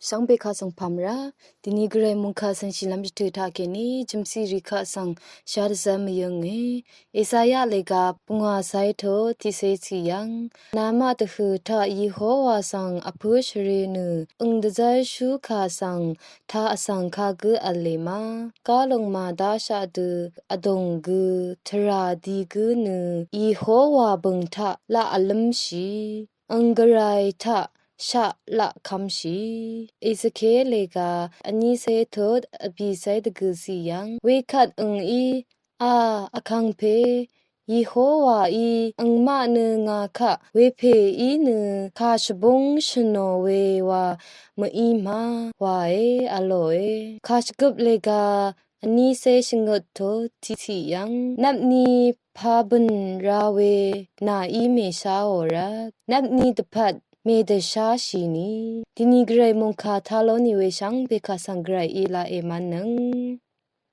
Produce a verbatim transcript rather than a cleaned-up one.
Shvngbe kaq svng pamra, dini gvray mungka svng shilvm jitø taq keni, jimsi ri kaq svng shadvzvm yønge, Esaya lega pungwa sai to tiqse tsi yvng. Namaq dvhø taq Yehowa svng vpø̄ shvre nø, øng dvzvr shu kaq svng taq vsvng kagø vle ma. Galong ma dashaq dø vdong gø, tvra di gø nø, Yehowa bøng taq laq vlvmshi. Àng gvray taq shaq laq kvmshi. Ezekiel lega vni se tot vbì se dvgø si yvng. Wekvt àng í, a, vkangpe, Yehowa í, àngmaq nø ngà kaq wepè í nø kà shvbung shvnò we wa mv-í ma wa e vlòe. Kà shvgøp lega vni se shvngøt tot tiqtiq yvng. Nvpni pabøn ra we nà í mèshaò rvt. Nvpni dvpvt mèdvsháshì ni. Dini gvray mungka taq loni we shvngbe kaq svng gvray í laq èmvnnøng.